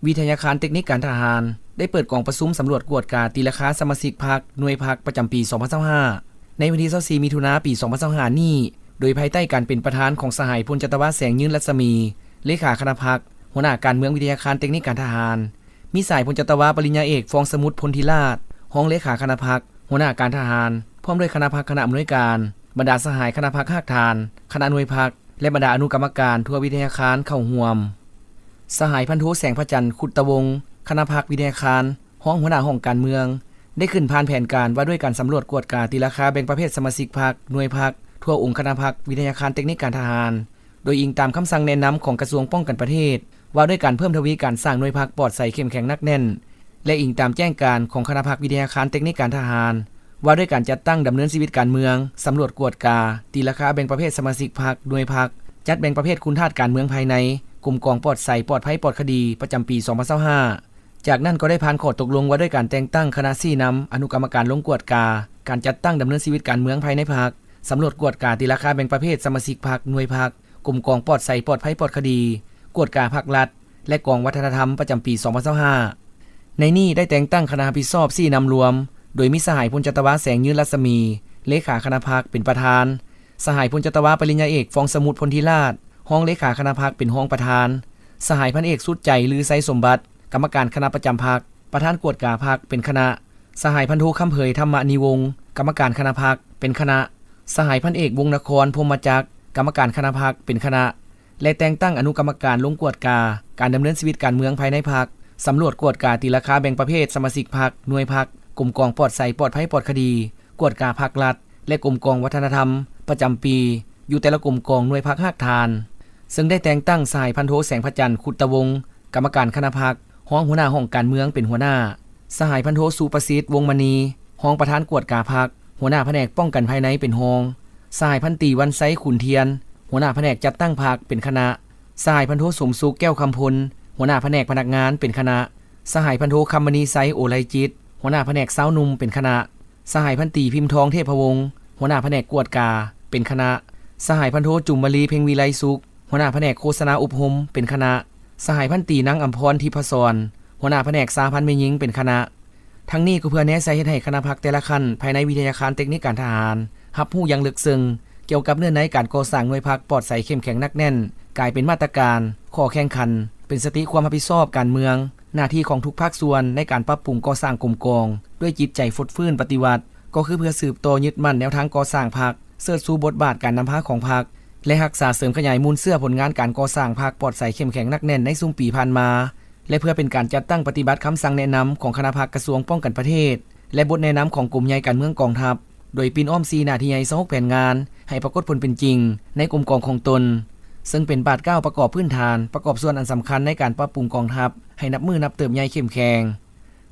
ວິທະຍາຄານເຕັກນິກການທະຫານ ໄດ້ເປີດກອງປະຊຸມສຳຫຼວດກວດກາຕີລາຄາສະມາຊິກພັກ, ໜ່ວຍພັກ ປະຈຳປີສອງພັນຊາວຫ້າ ໃນວັນທີຊາວສີ່ ມິຖຸນາ ປີສອງພັນຊາວຫ້ານີ້ ໂດຍພາຍໃຕ້ການເປັນປະທານຂອງສະຫາຍ ພົນຈັດຕະວາ ແສງຍືນລັດສະໝີ ເລຂາຄະນະພັກ, ຫົວໜ້າການເມືອງວິທະຍາຄານເຕັກນິກການທະຫານ, ມີສາຍ ພົນຈັດຕະວາ ປະລິນຍາເອກ ຟອງສະໝຸດ ພົນທິລາດ ຮອງເລຂາຄະນະພັກ, ຫົວໜ້າການທະຫານ, ພ້ອມດ້ວຍຄະນະພັກຄະນະອຳນວຍການ, ບັນດາສະຫາຍຄະນະພັກຮາກຖານ, ຄະນະໜ່ວຍພັກ ແລະ ບັນດາອະນຸກຳມະການທົ່ວວິທະຍາຄານເຂົ້າຮ່ວມ. ສະຫາຍ ພັນໂທ ແສງພະຈັນ ຄຸດຕະວົງ ຄະນະພັກວິທະຍາຄານ ຮອງຫົວໜ້າຫ້ອງການເມືອງ ໄດ້ຂຶ້ນຜ່ານແຜນການວ່າດ້ວຍການສຳຫຼວດກວດກາຕີລາຄາແບ່ງປະເພດສະມາຊິກພັກ, ໜ່ວຍພັກ ທົ່ວອົງຄະນະພັກວິທະຍາຄານເຕັກນິກການທະຫານ ໂດຍອີງຕາມຄຳສັ່ງແນະນຳຂອງກະຊວງປ້ອງກັນປະເທດ ວ່າດ້ວຍການເພີ່ມທະວີການສ້າງໜ່ວຍພັກປອດໃສເຂັ້ມແຂງໜັກແໜ້ນ ແລະ ອີງຕາມແຈ້ງການຂອງຄະນະພັກວິທະຍາຄານເຕັກນິກການທະຫານ ວ່າດ້ວຍການຈັດຕັ້ງດຳເນີນຊີວິດການເມືອງ, ສຳຫຼວດກວດກາ, ຕີລາຄາແບ່ງປະເພດສະມາຊິກພັກ, ໜ່ວຍພັກ, ຈັດແບ່ງປະເພດຄຸນທາດການເມືອງພາຍໃນ, ກົມກອງປອດໃສ, ປອດໄພ, ປອດຄະດີ ປະຈຳປີສອງພັນຊາວຫ້າ. ຈາກນັ້ນກໍໄດ້ຜ່ານຂໍ້ຕົກລົງວ່າດ້ວຍການແຕ່ງຕັ້ງຄະນະຊີ້ນຳອະນຸກຳມະການລົງກວດກາການຈັດຕັ້ງດຳເນີນຊີວິດການເມືອງພາຍໃນພັກ, ສຳຫຼວດກວດກາຕີລາຄາແບ່ງປະເພດສະມາຊິກພັກ, ໜ່ວຍພັກ, ກົມກອງປອດໃສ, ປອດໄພ, ປອດຄະດີ, ກວດກາພັກລັດ ແລະ ກອງວັດທະນະທຳປະຈຳປີສອງພັນຊາວຫ້າ. ໃນນີ້ໄດ້ແຕ່ງຕັ້ງຄະນະຮັບຜິດຊອບຊີ້ນຳລວມ ໂດຍມີສະຫາຍ ພົນຈັດຕະວາ ແສງຍືນລັດສະໝີ ເລຂາຄະນະພັກ ເປັນປະທານ, ສະຫາຍ ພົນຈັດຕະວາ ປະລິນຍາເອກ ຟອງສະໝຸດ ພົນທິລາດ ຮອງເລຂາຄະນະພັກ ເປັນຮອງປະທານ, ສະຫາຍ ພັນເອກ ສຸດໃຈ ລືໄຊສົມບັດ ກຳມະການຄະນະປະຈຳພັກ ປະທານກວດກາພັກ ເປັນຄະນະ, ສະຫາຍ ພັນໂທ ຄຳເຜີຍ ທຳມະນິວົງ ກຳມະການຄະນະພັກ ເປັນຄະນະ, ສະຫາຍ ພັນເອກ ວົງນະຄອນ ພົມມະຈັກ ກຳມະການຄະນະພັກ ເປັນຄະນະ ແລະ ແຕ່ງຕັ້ງອະນຸກຳມະການລົງກວດກາການດຳເນີນຊີວິດການເມືອງພາຍໃນພັກ, ສຳຫຼວດກວດກາຕີລາຄາແບ່ງປະເພດສະມາຊິກພັກ, ໜ່ວຍພັກ, ກົມກອງປອດໃສ, ປອດໄພ, ປອດຄະດີ, ກວດກາພັກລັດ ແລະ ກົມກອງວັດທະນະທຳປະຈຳປີ ຢູ່ແຕ່ລະກົມກອງ, ໜ່ວຍພັກ, ຮາກຖານ, ເຊິ່ງໄດ້ແຕ່ງຕັ້ງສະຫາຍ ພັນໂທ ແສງພະຈັນ ຄຸດຕະວົງ ກຳມະການຄະນະພັກ, ຮອງຫົວໜ້າຫ້ອງການເມືອງເປັນຫົວໜ້າ, ສະຫາຍ ພັນໂທ ສຸປະສິດ ວົງມະນີ ຮອງປະທານກວດກາພັກ, ຫົວໜ້າພະແນກປ້ອງກັນພາຍໃນເປັນຮອງ, ສະຫາຍ ພັນຕີ ວັນໄຊ ຂຸນທຽນ ຫົວໜ້າພະແນກຈັດຕັ້ງພັກເປັນຄະນະ, ສະຫາຍ ພັນໂທ ສົມສຸກ ແກ້ວຄຳພົນ ຫົວໜ້າພະແນກພະນັກງານເປັນຄະນະ, ສະຫາຍ ພັນໂທ ຄຳມະນີໄຊ ໂອໄລຈິດ ຫົວໜ້າພະແນກຊາວໜຸ່ມເປັນຄະນະ, ສະຫາຍ ພັນຕີ ພິມທອງ ເທບພະວົງ ຫົວໜ້າພະແນກກວດກາເປັນຄະນະ, ສະຫາຍ ພັນໂທ ຈຸມມະລີ ເພັງວິໄລສຸກ ຫົວໜ້າພະແນກໂຄສະນາອົບຮົມເປັນຄະນະ, ສະຫາຍ ພັນຕີ ນາງອຳພອນ ທິບພະສອນ ຫົວໜ້າພະແນກສະຫະພັນແມ່ຍິງເປັນຄະນະ. ທັງນີ້ກໍເພື່ອແນໃສ່ເຮັດໃຫ້ຄະນະພັກແຕ່ລະຂັ້ນພາຍໃນວິທະຍາຄານເຕັກນິກການທະຫານ ຮັບຮູ້ຢ່າງເລິກເຊິ່ງກ່ຽວກັບເນື້ອໃນການກໍ່ສ້າງໜ່ວຍພັກປອດໃສເຂັ້ມແຂງໜັກແໜ້ນ ກາຍເປັນມາດຕະການ, ຂໍ້ແຂ່ງຂັນ, ເປັນສະຕິຄວາມຮັບຜິດຊອບການເມືອງ, ໜ້າທີ່ຂອງທຸກພາກສ່ວນໃນການປັບປຸງກໍ່ສ້າງກົມກອງ ດ້ວຍຈິດໃຈຟົດຟື້ນປະຕິວັດ ກໍຄືເພື່ອສືບຕໍ່ຍຶດໝັ້ນແນວທາງກໍ່ສ້າງພັກ, ເຊີດຊູບົດບາດການນຳພາຂອງພັກ ແລະ ຮັກສາເສີມຂະຫຍາຍມູນເຊື້ອຜົນງານການກໍ່ສ້າງພັກປອດໃສເຂັ້ມແຂງໜັກແໜ້ນໃນຊຸມປີຜ່ານມາ ແລະ ເພື່ອເປັນການຈັດຕັ້ງປະຕິບັດຄຳສັ່ງແນະນຳຂອງຄະນະພັກກະຊວງປ້ອງກັນປະເທດ ແລະ ບົດແນະນຳຂອງກົມໃຫຍ່ການເມືອງກອງທັບ ໂດຍປິ່ນອ້ອມສີ່ໜ້າທີ່ໃຫຍ່ຊາວຫົກແຜນງານໃຫ້ປາກົດຜົນເປັນຈິງໃນກົມກອງຂອງຕົນ, ເຊິ່ງເປັນບາດກ້າວປະກອບພື້ນຖານ, ປະກອບສ່ວນອັນສຳຄັນໃນການປັບປຸງກອງທັບໃຫ້ນັບມື້ນັບເຕີບໃຫຍ່ເຂັ້ມແຂງ.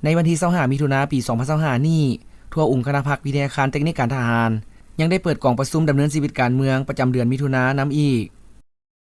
ໃນວັນທີຊາວຫ້າ ມິຖຸນາ ປີສອງພັນຊາວຫ້ານີ້, ທົ່ວອົງຄະນະພັກວິທະຍາຄານເຕັກນິກການທະຫານ ຍັງໄດ້ເປີດກອງປະຊຸມດຳເນີນຊີວິດການເມືອງປະຈຳເດືອນມິຖຸນານຳອີກ.